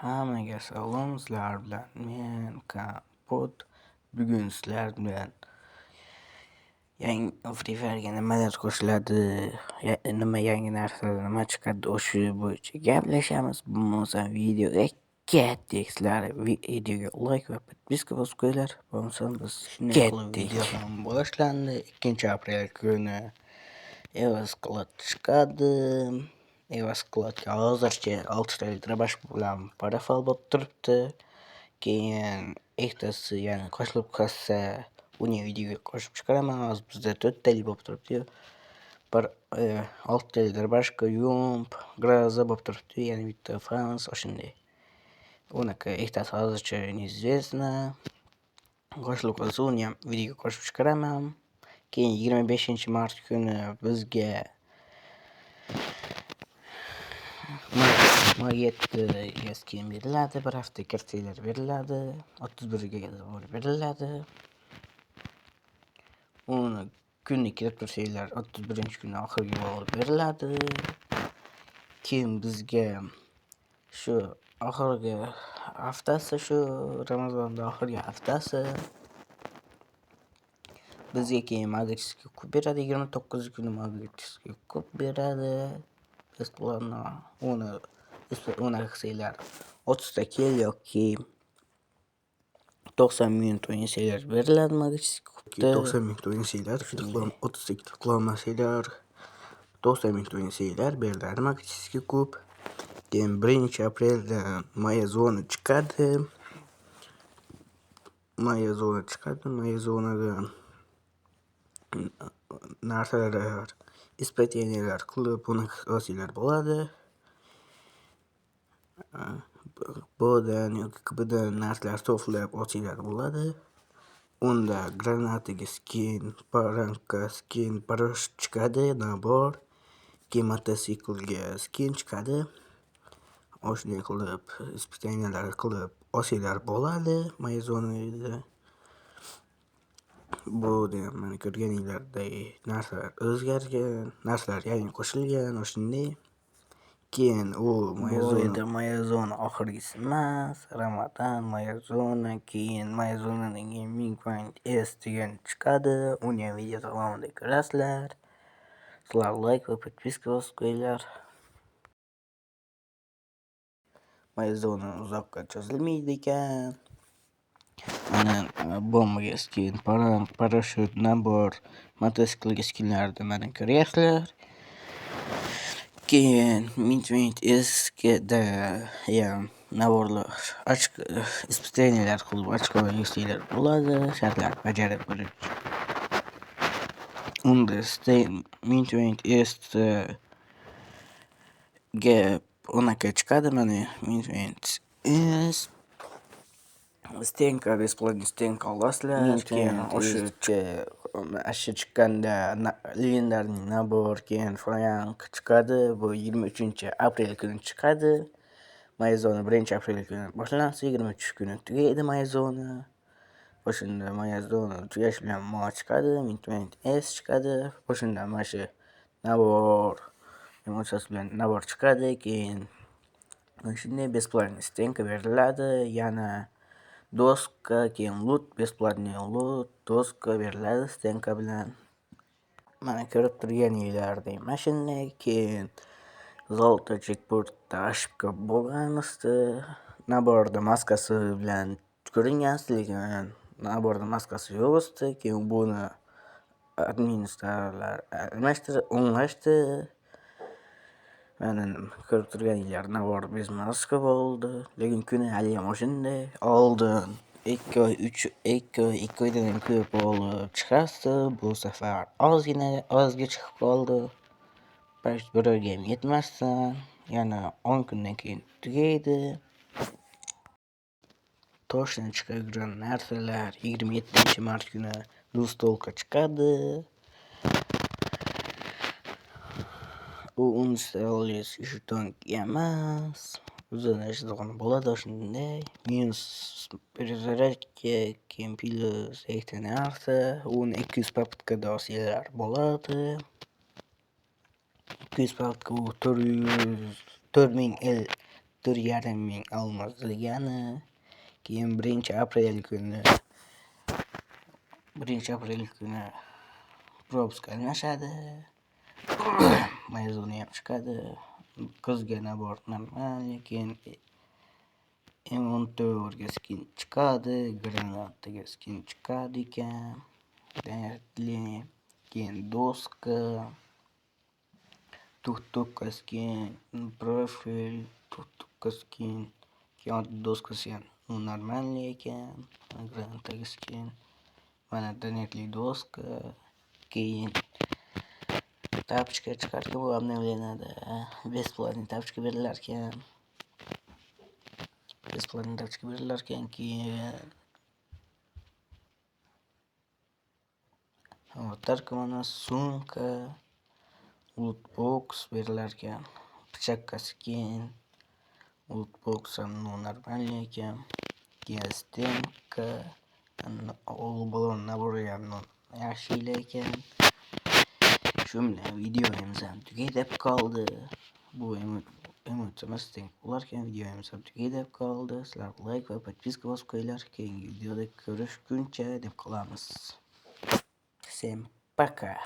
Hammaga salom, sizlar bilan men Kompot. Bugun sizlar bilan yangi Free Fire'ga nimalar qo'shiladi, nima yangi narsalar nima chiqadi, o'sha bo'yicha gaplashamiz. Bo'lmasa videoga ketdik. Sizlar videoga like va podpiska bosib qo'yinglar. Bo'lmasa biz Shunday qilib ketdik. Video ham boshlandi. 2-aprel kuni Eva Squad chiqadi. Eva Squadga hozircha 6 ta drabash bilan parafal bo'lib turibdi. Keyin ikkitasi yana qo'shilib qolsa, uni videoga qo'shib chiqaraman. Hozir bizda 4 talik bo'lib turibdi. Bir 6 talik drabashka, yump, groza bo'lib turibdi. Yana bitta fans o'shanday. Unaqa ikkitasi hozircha неизвестно. Qo'shilib qolsa, uni ham videoga qo'shib chiqaraman. Keyin 25-mart kuni bizga M7 ga skin beriladi. Bir hafta kirsanglar beriladi. 31ga beriladi. Uni kunni kirib tursanglar, 31-kuni oxirgi bo'lib beriladi. Keyin bizga shu oxirgi haftasi, shu Ramazonda oxirgi haftasi. Bizga keyin магический kub beradi. 29 kuni магический kub beradi. Бесплатно. Uni unaqa qilsanglar, 30 ta kill yoki 90 minut o'ynasanglar beriladi магический kubni. 90 minut o'ynasanglar, 30 ta kill qilolmasanglar, 90 minut o'ynasanglar beriladi магический kub. Keyin 1-aprelda Моя зона chiqadi. Моя зона chiqadi. Моя zonada narsalar, испытания lar qilib, uni olsanglar bo'ladi. Bdan yoki Kbdan narsalar to'plab olsanglar bo'ladi. Unda granataga skin, parankka skin, parashyut chiqadi, набор. Keyin mototsiklga skin chiqadi. O'shunday qilib, испытания lar qilib olsanglar bo'ladi Моя zonada. Bu mana ko'rganinglarday narsalar o'zgargan, narsalar yangi qo'shilgan o'shunday. Keyin u Моя Bu zona yerda Моя zona oxirgisi emas. Ramadan, Моя zona, keyin Моя zonadan keyin Ming S degan chiqadi. Uni ham video davomida ko'rasizlar. Sizlar like va podpiska bosib qo'yinglar. Моя zona uzoqqa cho'zilmaydi ekan. Mana bombaga skin, parank, parashyut, набор, mototsiklga skinlarni mana ko'ryapsizlar. Keyin Ming S'da ham набор lar, ochko, испытания lar qilib ochko yig'sanglar bo'ladi, shartlarni bajarib birinchi. Unda Ming S ga unaqa chiqadi, mana Ming S. Стенка, бесплатный стенка olasizlar. Keyin o'sha shu chiqqanda легендарный набор, keyin Frank chiqadi. Bu 23-aprel kuni chiqadi. Моя zona 1-aprel kuni boshlansa, 23 kuni tugaydi Моя zona. O'shanda Моя zona tugashi bilan mo chiqadi, Ming S chiqadi. O'shanda mana shu набор emotsiyasi bilan набор chiqadi. Keyin mana shunday бесплатный стенка beriladi. Yana doska, keyin loot, бесплатный loot, doska beriladi стенка bilan. Mana ko'rib turganinglardek mana shunday. Keyin золото jackpotda ошибка bo'lganmisti. Набор da maskasi bilan ko'ringansiz, lekin набор da maskasi yo'q edi. Keyin buni administratorlar almashtirib, o'nglashdi. Mana ko'rib turganinglar, набор без маска bo'ldi. Lekin kuni haliyam o'shanday. Oldin 2 oy, 3, 2 oy, 2 oydan ham ko'p bo'lib chiqasdi. Bu safar ozgina ozga chiqib qoldi. Почти bir oyga ham yetmasdan, yana 10 kundan keyin tugaydi. Точно chiqadigan narsalar: 27-mart kuni двустолка chiqadi. U unchalik jeton emas. O'zini jeton bo'ladi o'shanday. Minus перезарядка, keyin plyus ikkita narsa. Uni 200 попытка da olsanglar bo'ladi. 200 попытка u 400, 4000 4,5 ming olmos degani. Keyin 1-aprel kuni 1-aprel kuni пропуск almashadi. Моя zona ham chiqadi. Qizga набор нормальный. Keyin M14 ga skin chiqadi, granataga skin chiqadi ekan. Keyin doska, tuk-tukka skin, profil, tuk-tukka skin, keyin doskasi ham нормальный ekan. Granataga skin. Mana донатli doska. Keyin тапочка chiqarkan bu обновление da. Бесплатный тапочка berilar ekan. Бесплатный тапочка berilar ekan. Keyin аватарка, mana sumka, lootbox berilar ekan. Pichoqqa skin, lootbox ham нормальный ekan. Keyin стенка, balon набор i ham yaxshi ekan. Shu bilan videomiz ham tugay qoldi. Bu emotsiya emas, bo'lar ekan, videomiz ham tugay qoldi. Sizlar layk va подписка bosib qo'yinglar. Keyingi videoda ko'rishguncha deb qolamiz. Всем пока.